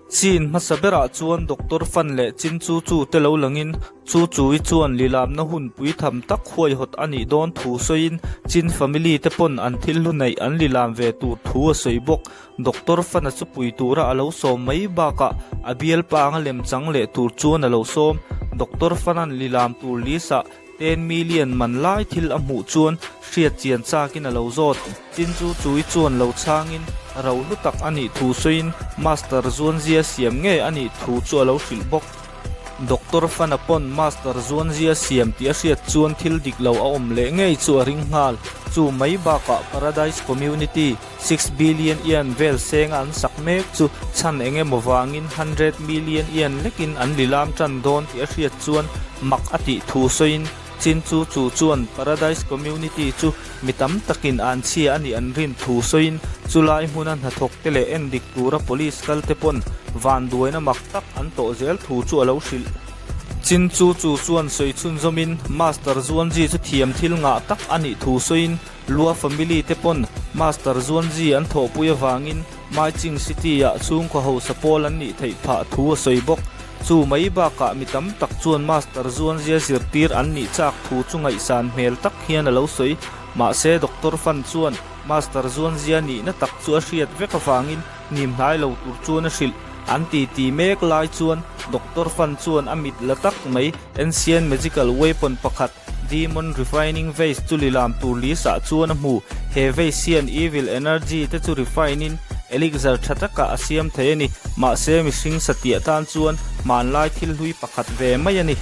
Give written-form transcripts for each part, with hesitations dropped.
Chin hmasa berah chuan Doctor Fan leh Chin Chu Chu te lo langin Chu Chui chuan lilamna hun pui tham tak huaihawt a nih dawn thu sawiin Chin family te pawn an thil hlu neih an lilam ve tur thu a sawi bawk. Doctor Fan-a chu pui tura a lo sawm mai bakah a bialpa anga lemchang leh tur chuan a lo sawm. Doctor Fan-a'n lilam tur list-ah 10 million man lai thil a hmuh chuan hriat chian chakin a lo zawt. Chin chu chui chuan lo chhangin ro hlu tak a nih thu sawiin Master Zuanzia siam ngei a nih thu chu a lo hrilh bawk. Doctor Fana pawn Master Zuanzia siam tih a hriat chuan thil dik lo a awm leh ngei chu a ring nghal. Chu mai bakah Paradise Community, 6 billion yuan vel senga an sak mek chu chhan eng emaw vangin 100 million yuan lekin an lilam tan dawn tih a hriat chuan mak a tih thu sawiin Chin Chu Chu chuan Paradise Community chu mi tam takin an chhia a nih an rin thu sawiin chulai hmuna hnathawk te leh endik tura police kal te pawn vanduaina mak tak an tawh zel thu chu a lo hrilh. Chin Chu Chu chuan sawi chhunzawmin Master Zuanji chu thiam thil ngah tak a nih thu sawiin Lua family te pawn Master Zuanji an thawhpui avangin Maiching City ah chhungkaw hausa pawl an nih theih phah thu a sawi bawk. Chu mai bakah mi tam tak chuan Master Zuanzia zirtir an nih chak thu chu ngaihsan hmel tak hian a lo sawi. Mahse Doctor Fan chuan Master Zuanzia nihna tak chu a hriat vek avangin hnim hnai lo tur chuan a hrilh. An titi mek lai chuan Doctor Fan chuan a mit la tak mai Ancient Magical Weapon pakhat Demon Refining Vase chu lilam tur list-ah chuan a hmu. He vase hian evil energy te chu refine in elixir tha takah a siam thei a ni. Mahse mihring satiah tan chuan hmanlai thil hlui pakhat ve mai a ni.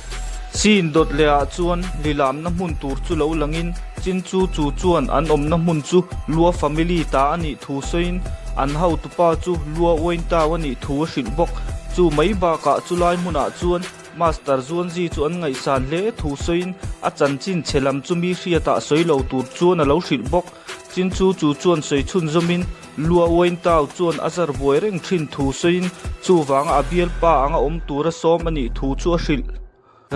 Chin dawt lehah chuan lilamna hmun tur chu lo langin Chin Chu Chu chuan an awmna hmun chu Lua family ta a nih thu sawiin an hotupa chu Lua Uaintau a nih thu a hrilh bawk. Chu mai bakah chulai hmunah chuan Master Zuanzi chu an ngaihsan hle thu sawiin a chanchin chhe lam chu mi hriatah sawi lo tur chuan a lo hrilh bawk. Chin Chu Chu chuan sawi chhunzawmin Lua Uain Tau chuan a zar buai reng thin thu sawiin chuvanga a bialpa anga awm tura sawm a nih thu chu a hrilh.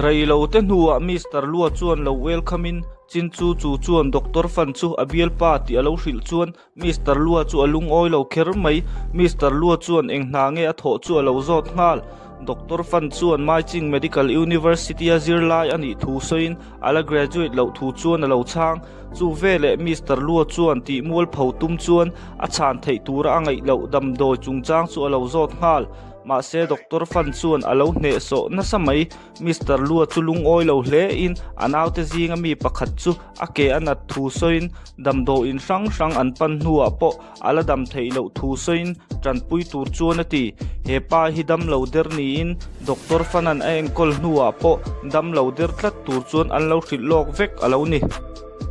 Rei lo te hnuah Mister Lua chuan lo welcome-in Chin Chu Chu chuan Doctor Fan chu a bialpa tih a lo hrilh chuan Mister Lua chu a lungawi lo kher mai. Mister Lua chuan eng hna nge a thawh chu a lo zawt nghal. Doctor Fan chuan Maiching Medical University-a zirlai a nih thu sawiin a la graduate loh thu chuan a lo chhang. Chu veleh Mister Lua chuan tih mualpho tum chuan a chhan theih tura a ngaih loh damdawi chungchang chu a lo zawt nghal. Mahse Doctor Fan chuan a lo hnehsawh nasa mai. Mister Lua chu lungawi lo hle in a naute zinga mi pakhat chu a ke a nat thu sawiin damdawiin hrang hrang an pan hnuah pawh a la dam theih loh thu sawiin tanpui tur chuan a ti. He pa hi dam lo der niin Doctor Fanan a enkawl hnuah pawh dam lo der tlat tur chuan an lo hrilh lawk vek a lo ni.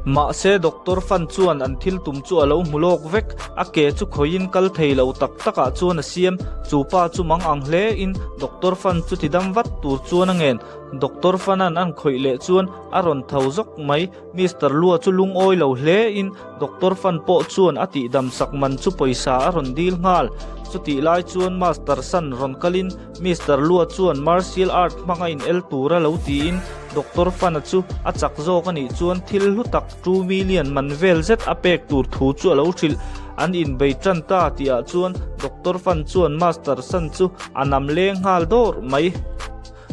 Mahse Doctor Fan chuan an thil tum chu a lo hmu lawk vek, a ke chu khawiin kal thei lo tak takah chuan a siam, chu pa chu mang ang hle in Doctor Fan chu ti dam vat tur chuan a ngen. Doctor Fan-a'n an khawih leh chuan a rawn tho zawk mai, Mister Lua chu lungawi lo hle in Doctor Fan pawh chuan a tihdam sak man chu pawisa a rawn dil nghal. Chutih lai chuan Master San rawn kalin Mister Lua chuan martial art hmanga in el tura lo tiin Doctor Fana chu a chak zawk a nih chuan thil hlu tak 2 million man vel zet a pek tur thu chu a lo hrilh. An inbei tan ta tihah chuan Doctor Fan chuan Master San chu a nam leng nghal dawr mai.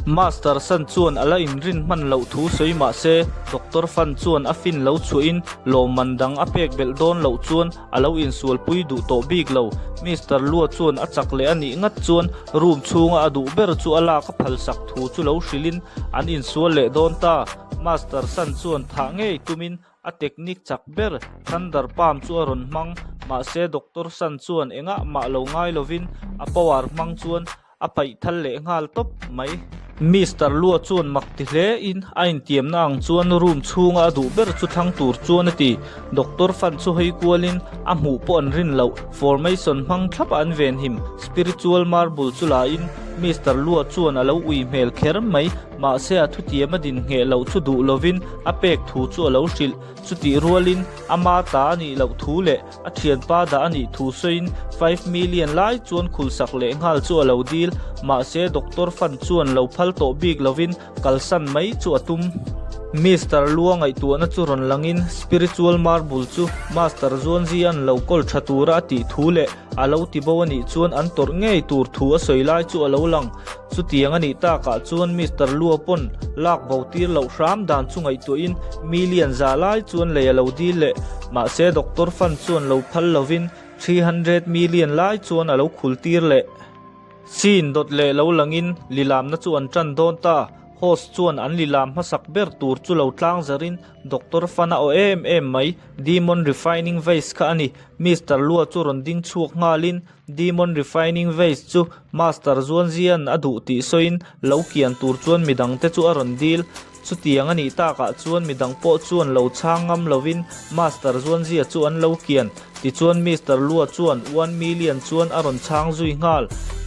Master San chuan a la inrin hman loh thu sawi mah se Doctor Fan chuan a fin lo chhuahin lawmman dang a pek belh dawn loh chuan a lo insualpui duh tawh bik lo. Mister Lua chuan a chak leh a nih ngat chuan room chhunga a duh ber chu a lak a phalsak thu chu lo hrilhin an insual leh dawn ta. Master San chuan thah ngei tumin a technique chak ber Thunder Palm chu a rawn hmang. Mahse Doctor San chuan engah mah lo ngai lovin a power hmang chuan a paih thal leh nghal tawp mai. Mister Lua chuan mak ti hle in a intiamna ang chuan room chhunga a duh ber chu thlang tur chuan a ti. Doctor Fan chu hawi kualin a hmuh pawh an rin loh formation hmang thlap a an venhim spiritual marble chu la in Mister Lua chuan a lo ui hmel kher mai. Mahse a thutiam a din ngheh loh chu duh lovin a pek thu chu a lo hrilh. Chutih rualin ama ta a nih loh thu leh A thianpa dah a nih thu sawiin 5 million lai chuan khulsak leh nghal chu a lo dil. Mahse Doctor Fan chuan lo phal tawh bik lovin kalsan mai chu a tum. Mister Lua ngaihtuahna chu rawn langin Spiritual Marble chu Master Zuanzi-a'n lo kawl tha tura a tih thu leh a lo ti bo a nih chuan an tawrh ngei tur thu a sawi lai chu a lo lang. Chutiang a nih takah chuan Mister Lua pawn lak bo tir loh hram dan chu ngaihtuahin million za lai chuan lei a lo dil leh. Mahse Doctor Fan chuan lo phal lovin 300 million lai chuan a lo khul tir leh. Scene dawt leh lo langin lilamna chu an tan dawn ta. Host chuan an lilam hmasak ber tur chu lo tlang zarin Doctor Fan a aw em em mai. Demon Refining Vase kha a ni. Mister Lua chu rawn ding chhuak nghalin Demon Refining Vase chu Master Zuanzian a duh tih sawiin lo kian tur chuan midangte chu a rawn dil. Chutiang a nih takah chuan midang pawh chuan lo chhang ngam lovin Master Zuanzia chu an lo kian. Tichuan Mister Lua chuan 1 million chuan a rawn chhang zui nghal.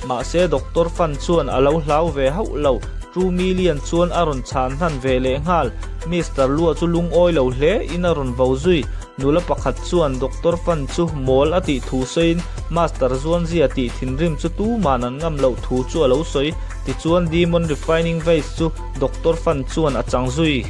Mahse Doctor Fan chuan a lo hlau ve hauh lo, 2 million chuan a rawn chhan hnan ve leh nghal. Mister Lua chu lungawi lo hle in a rawn vo zui. Nula pakhat chuan Doctor Fan chu mawl a tih thu sawiin Master Zuanzia tih thinrim chu tuman an ngam loh thu chu a lo sawi. Tichuan Demon Refining Vase chu Doctor Fan chuan a chang zui.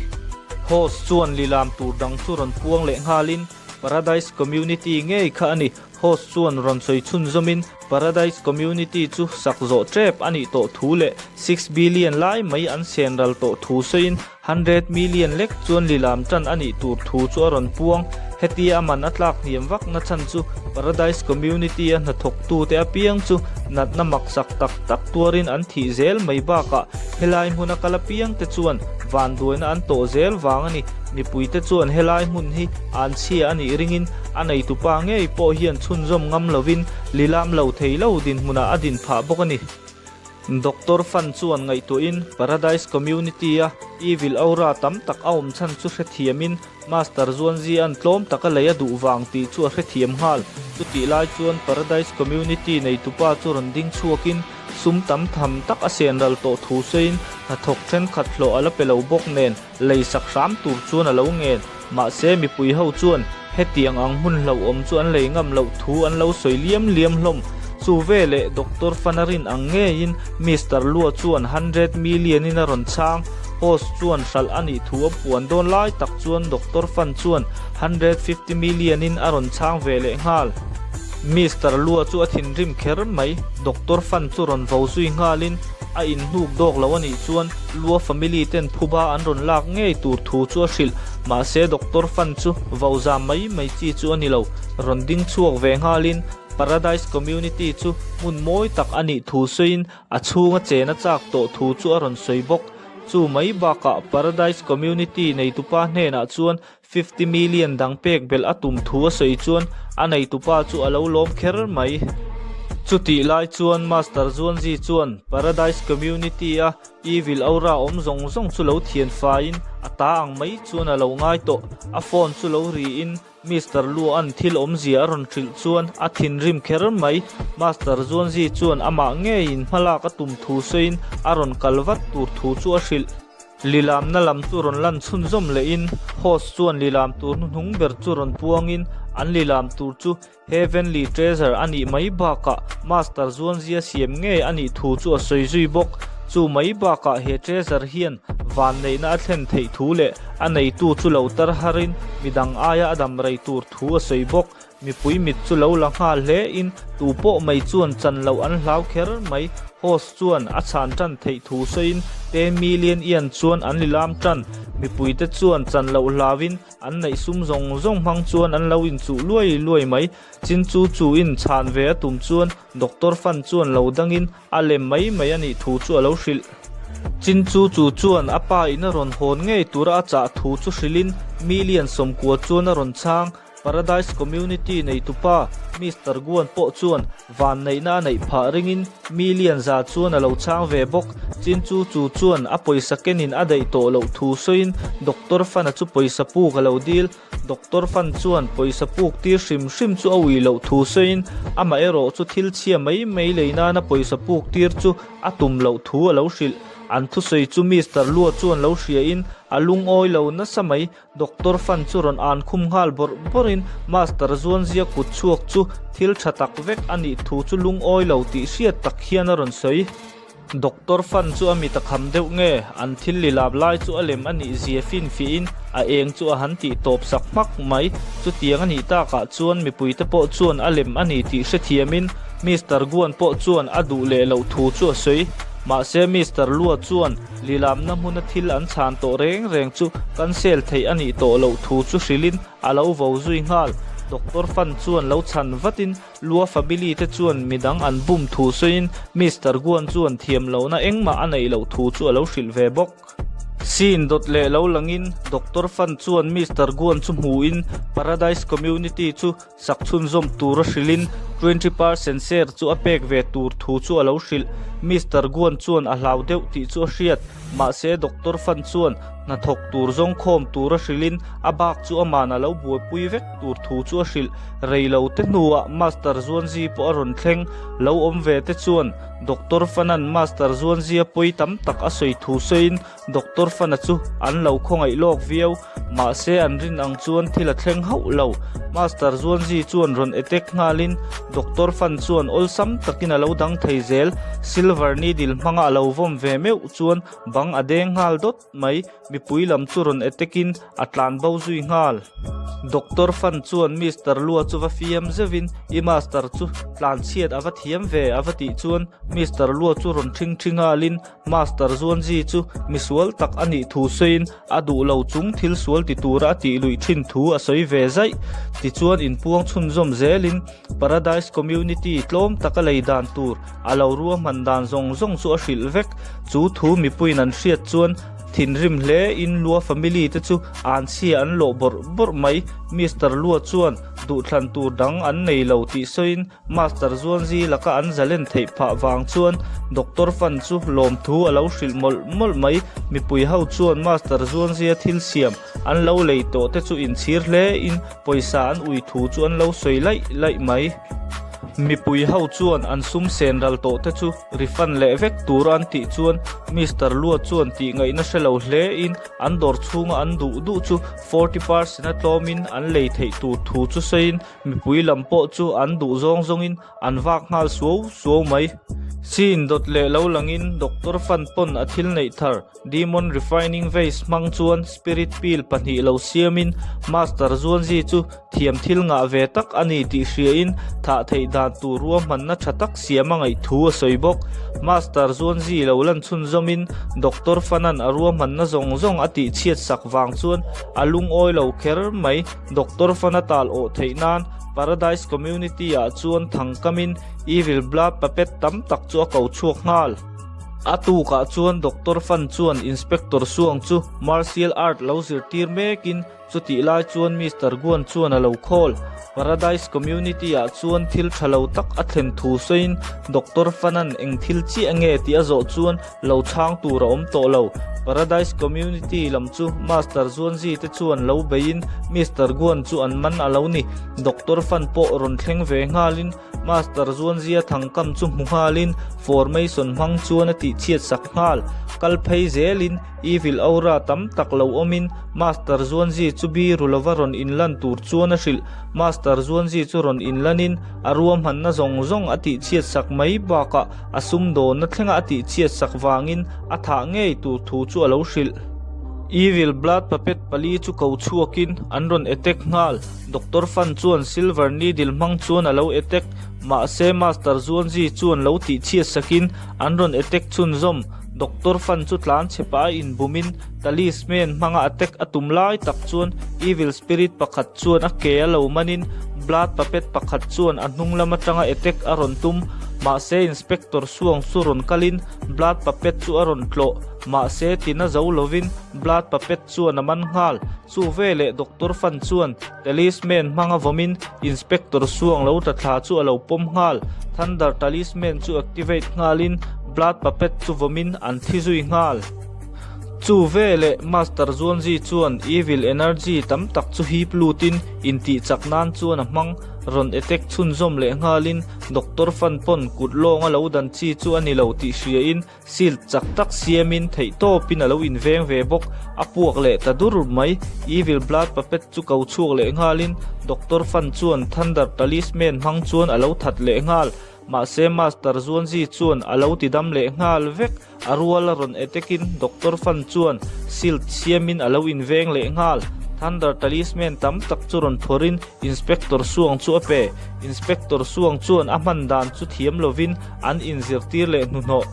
Host chuan lilam tur dang chu rawn puang leh nghalin Paradise Community ngei kha a ni. Host chuan rawn sawi chhunzawmin Paradise Community chu sak zawh tep a nih tawh thu leh 6 billion lai mai an sen ral tawh thu sawiin 100 million lek chuan lilam tan a nih tur thu chu a rawn puang. Hetia a man a tlak hniam vak na chhan chu Paradise Community a hnathawktute apiang chu natna maksak tak tak tuarin an thih zel mai bakah helai hmuna kal apiangte chuan vanduaina an tawh zel vang a ni. Mipuite chuan helai hmun hi an chhia a nih ringin a neitupa ngei pawh hian chhunzawm ngam lovin lilam lo thei lo dinhmunah a din phah bawk a ni. Doctor Fan chuan ngaihtuahin Paradise Community-a evil aura tam tak a awm chhan chu hrethiamin Master Zuanzi-a'n tlawm taka lei a duh vang tih chu a hrethiam nghal. Chutih lai chuan Paradise Community neitupa chu rawn ding chhuakin sum tam tham tak a sen ral tawh thu sawiin hnathawk thenkhat hlawh a la pe lo bawk nen lei sak hram tur chuan a lo ngen. Mahse mipui ho chuan hetiang ang hmun hlauhawm chu an lei ngam loh thu an lo sawi liam liam hlawm. Chu veleh Doctor Fanarin ang ngeiin Mister Lua chuan 100 million in a rawn chhang. Host chuan hralh a nih thu a puan dawn lai tak chuan Doctor Fan chuan 150 million in a rawn chhang ve leh nghal. Mister Lua chu a thinrim kher mai. Doctor Fan chu rawn vo zui nghalin a inhnuk dawk lo a nih chuan Lua family ten phuba an rawn lak ngei tur thu chu a hrilh. Mahse Doctor Fan chu vo zam mai mai chi chu a ni lo. Rawn ding chhuak ve nghalin Paradise Community chu hmun mawi tak a nih thu sawiin a chhunga chena chak tawh thu chu a rawn sawi bawk. Chu mai bakah Paradise Community neitupa hnenah chuan 50 million dang pek belh a tum thu a sawi chuan a neitupa chu a lo lawm kher mai. Chutih lai chuan Master Zuanzi chuan Paradise Community a evil aura awm zawng zawng chu lo thian faiin a ta ang mai chuan a lo ngai tawh. A phone chu lo riin Mister Lua'n thil awmzia a rawn hrilh chuan a thinrim kher mai. Master Zuanzi chuan amah ngeiin hmalak a tum thu sawiin a rawn kal vat tur thu chu a hrilh. Lilamna lam chu rawn lan chhunzawm lehin host chuan lilam tur hnuhnung ber chu rawn puangin an lilam tur chu Heavenly Treasure a nih mai bakah Master Zuanzia siam ngei a nih thu chu a sawi zui bawk. Chu mai bakah he treasure hian vanneihna a thlen theih thu leh a neitu chu lo tar harin midang aia a dam rei tur thu a sawi bawk. Mipui mit chu lo la nghal hle in tu pawh mai chuan chan loh an hlau kher mai. Host chuan a chhan tan theih thu sawiin 10 million yuan chuan an lilam tan. Mipuite chuan chan loh hlauin an neih sum zawng zawng hmang chuan an lo inchuh luai luai mai. Chin chu chu in chhan ve a tum chuan Doctor Fan chuan lo dangin a lem mai mai a nih thu chu a lo hrilh. Chin chu chu chuan a pa in a rawn hawn ngei tura a chah thu chu hrilhin million 90 chuan a rawn chhang. Paradise Community neitupa Mister Guan pawh chuan vanneihna a neih phah ringin million 100 chuan a lo chhang ve bawk. Chin chu chu chuan a pawisa kenin a daih tawh loh thu sawiin Doctor Fan-a chu pawisa puk a lo dil. Doctor Fan chuan pawisa puk tir hrim hrim chu a ui loh thu sawiin amaherawh chu thil chhia mai mai lei nana pawisa puk tir chu a tum loh thu a lo hrilh. An thusawi chu Mister Lua chuan lo hriain a lungawi lo nasa mai. Doctor Fan chu rawn an khum nghal bawrh bawrhin Master Zuanzia kut chhuak chu thil tha tak vek a nih thu chu lungawi lo tih hriat tak hian a rawn sawi. Doctor Fan chu a mit a kham deuh nge, an thil lilap lai chu a lem a nih zia finfiahin a eng chu a han tih tawp sak hmak mai. Chutiang a nih takah chuan mipuite pawh chuan a lem a ni tih hrethiamin Mister Guan pawh chuan a duh leh loh thu chu a sawi. Mahse Mister Lua chuan lilamna hmuna thil an chhan tawh reng reng chu cancel theih a nih tawh loh thu chu hrilhin a lo vo zui nghal. Doctor Fan chuan lo chhan vatin Lua family te chuan midang an bum thu sawiin Mister Guan chuan thiam lohna engmah a neih loh thu chu a lo hrilh ve bawk. Scene dawt leh lo langin Doctor Fan chuan Mister Guan chu hmuhin Paradise Community chu sak chhunzawm tura hrilhin 20% share chu a pek ve tur thu chu a lo hrilh. Mister Guan chuan a hlau deuh tih chu a hriat. Mahse Doctor Fan chuan hnathawk tur zawng khawm tura hrilhin a bak chu aman a lo buaipui vek tur thu chu a hrilh. Rei lo te hnuah Master Zuanzi pawh a rawn thleng. Lo awm ve te chuan Doctor Fan-a'n Master Zuanzia pawi tam tak a sawi thu sawiin Doctor Fan-a chu an lo khawngaih lawk viau. Mahse an rin ang chuan thil a thleng hauh lo. Master Zuanzi chuan rawn attack nghalin Doctor Fan chuan awlsam takin a lo dang thei zel. Silver needle hmanga a lo vawm ve meuh chuan bang a deng nghal dawt mai. Mipui lam chu rawn attack in a tlan bo zui nghal. Doctor Fan chuan Mister Lua chu va fiam zeuhin I master chu tlan chhiat a va thiam ve a va tih chuan Mister Lua chu rawn ṭhing ṭhi nghalin Master Zuanzi chu misual tak a nih thu sawiin a duh lo chung thil sual ti tura a tih luih thin thu a sawi ve zaih. Tichuan inpuang chhunzawm zelin Paradise Community tlawm taka lei dan tur a lo ruahman dan zawng zawng chu a hrilh vek. Chu thu mipuiin an hriat chuan thinrim hle in Lua family te chu anchhia an lawh bawrh bawrh mai. Mister Lua chuan duhthlan tur dang an nei lo tih sawiin Master Zuanzi laka an zalen theih phah vang chuan Doctor Fan chu lawmthu a lo hrilh mawlh mawlh mai. Mipui ho chuan Master Zuanzia thil siam an lo lei tawh te chu inchhir hle in pawisa an ui thu chu an lo sawi laih laih mai. Mipui ho chuan an sum sen ral tawh te chu refund leh vek tur an tih chuan Mister Lua chuan tih ngaihna hre lo hle in an dawr chhunga an duh duh chu 40% a tlawmin an lei theih tur thu chu sawiin Mipui lam pawh chu an duh zawng zawngin an vak nghal suau suau mai. Scene dawt leh lo langin Doctor Fan pawn a thil neih thar Demon Refining Vase hmang chuan Spirit Pill pahnih lo siamin Master Zuanzi chu thiam thil ngah ve tak a ni tih hriain thah theih dan tur ruahmanna tha tak siam a ngaih thu a sawi bawk. Master Zuanzi lo lan chhunzawmin Doctor Fan-a'n a ruahmanna zawng zawng a tihchhiat sak vang chuan a lungawi lo kher mai. Doctor Fana tal awh theih nan Paradise Community ah chuan thang kamin Evil Blood Puppet tam tak chu a ko chhuak nghal. A tukah chuan Doctor Fan chuan Inspector Suang chu Martial Art lo zirtir mekin chutih lai chuan Mister Guan chuan a lo call. Paradise Community ah chuan thil tha lo tak a thlen thu sawiin Doctor Fan-a'n eng thil chiah nge tih a zawh chuan Lo chhang tur a awm tawh lo. Paradise Community lam chu Master Zuanzi te chuan lo beiin Mister Guan chu an man a lo ni. Doctor Fan pawh rawn thleng ve nghalin Master Zuanzia thangkam chu hmu nghalin formation hmang chuan a tihchhiat sak nghal. Kal phei zelin Evil Aura tam tak lo awmin Master Zuanzi chu biru lova rawn inlan tur chuan a hrilh. Master Zuanzi chu rawn inlanin a ruahmanna zawng zawng a tihchhiat sak mai bakah A sumdawnna thlenga a tihchhiat sak vangin a thah ngei tur thu chu a lo hrilh. Evil Blood Puppet pali chu ko chhuakin an rawn attack nghal. Doctor Fan chuan Silver Needle hmang chuan a lo attack, mahse Master Zuanzi chuan lo tihchhiat sakin an rawn attack chhunzawm. Doctor Fan chu tlan chhe pah a inbumin Talisman hmanga attack a tum lai tak chuan Evil Spirit pakhat chuan a ke a lo manin Blood Puppet pakhat chuan a hnung lam atanga attack a rawn tum. Mahse Inspector Suang chu rawn kalin Blood Puppet chu a rawn tlawh. Mahse tina zo lovin Blood Puppet chuan a man nghal. Chu veleh Doctor Fan chuan Talisman hmanga vawmin Inspector Suang lo tla thla chu a lo pawm nghal. Thunder Talisman chu activate nghalin Blood Puppet chu vawmin an thi zui nghal. Chu veleh Master Zuanzi chuan Evil Energy tam tak chu hip lutin intih chak nan chuan a hmang rawn attack chhunzawm leh nghalin Doctor Fan pawn kut lawnga lo dan chi chu a ni lo tih hriain shield chak tak siamin theihtawpin a lo inveng ve bawk. A puak leh ta dur mai. Evil Blood Puppet chu ko chhuak leh nghalin Doctor Fan chuan Thunder Talisman hmang chuan a lo that leh nghal. Mahse Master Zuanzi chuan a lo ti dam leh nghal vek. A rual a rawn attack in Doctor Fan chuan shield siamin a lo inveng leh nghal. Thunder Talisman tam tak chu rawn phawrhin Inspector Suang chu a pe. Inspector Suang chuan a hman dan chu thiam lovin an inzirtir leh hnuhnawh.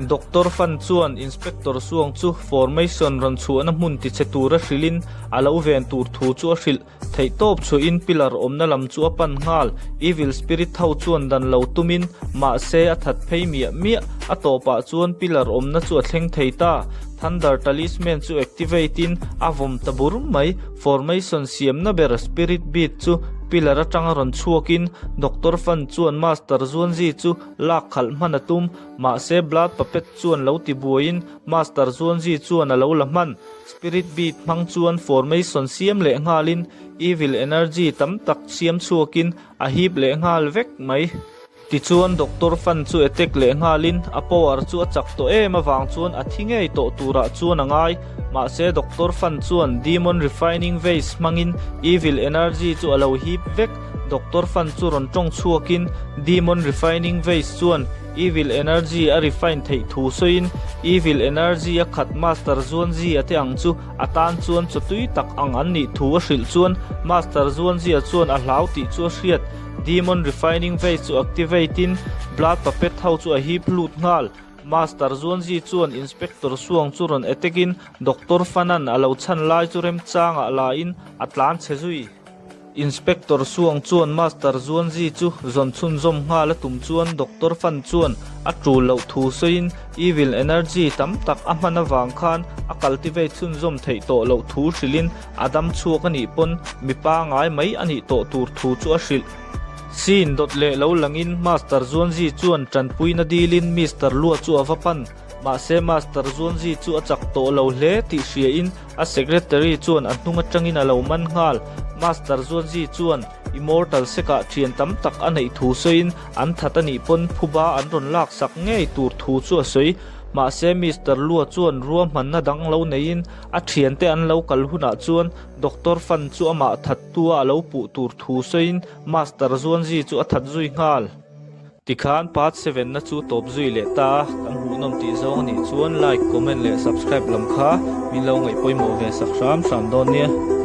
Doctor Fan chuan Inspector Suang chu formation rawn chhuahna hmun tichhe tura hrilhin a lo ven tur thu chu a hrilh. Theihtawp chhuahin pillar awmna lam chu a pan nghal. Evil spirit ho chuan dan lo tumin mahse a that phei miah miah. A tawpah chuan pillar awmna chu a thleng thei ta. Thunder Talisman chu activate in a vawm ta bur mai. Formation siamna ber spirit bead chu pillar atanga rawn chhuakin Doctor Fan chuan Master Zuanzi chu lak khalh hman a tum. Mahse Blood Puppet chuan lo ti buaiin Master Zuanzi chuan a lo la hman. Spirit Bead hmang chuan formation siam leh nghalin evil energy tam tak siam chhuakin a hip leh nghal vek mai. Tichuan Doctor Fan chu attack leh nghalin a power chu a chak tawh em avang chuan a thi ngei tawh turah chuan a ngai. Mahse Doctor Fan chuan Demon Refining Vase hmangin evil energy chu a lo hip vek. Doctor Fan chu rawn tawng chhuakin Demon Refining Vase chuan Evil Energy a refine theih thu sawiin Evil Energy a khat Master Zuanzia te ang chu a tan chuan chaw tui tak ang an nih thu a hrilh chuan Master Zuanzia chuan a hlau tih chu a hriat. Demon Refining Vase chu activate in Blood Puppet ho chu a hip lut nghal. Master Zuanzi chuan Inspector Suang chu rawn attack in Doctor Fanan a lo chhan lai chu remchangah la in a tlan chhe zui. Inspector Suang chuan Master Zuanzi chu zawn chhunzawm nghal a tum chuan Doctor Fan chuan a tul loh thu sawiin Evil Energy tam tak a hman avang khan a cultivate chhunzawm theih tawh loh thu hrilhin a dam chhuak a nih pawn mi pangai mai a nih tawh tur thu chu a hrilh. Scene dawt leh lo langin Master Zuanzi chuan tanpuina dilin Mister Lua chu a va pan. Mahse Master Zuanzi chu a chak tawh lo hle tih hriain A secretary chuan a hnung atangin a lo man nghal. Master Zuanzi chuan Immortal Sek-ah thian tam tak a neih thu sawiin an that a nih pawn phuba an rawn laksak ngei tur thu chu a sawi. Mahse Mister Lua chuan ruahmanna dang lo neiin a thiante an lo kal hunah chuan Doctor Fan chu amah thattua a lo puh tur thu sawiin Master Zuanzi chu a that zui nghal. Tikhan part 7 na chu tawp zui leh ta a, kan hmuhnawm tih zawng a nih chuan like, comment leh subscribe lam kha min lo ngaih pawimawh ve sak hram hram dawn nia.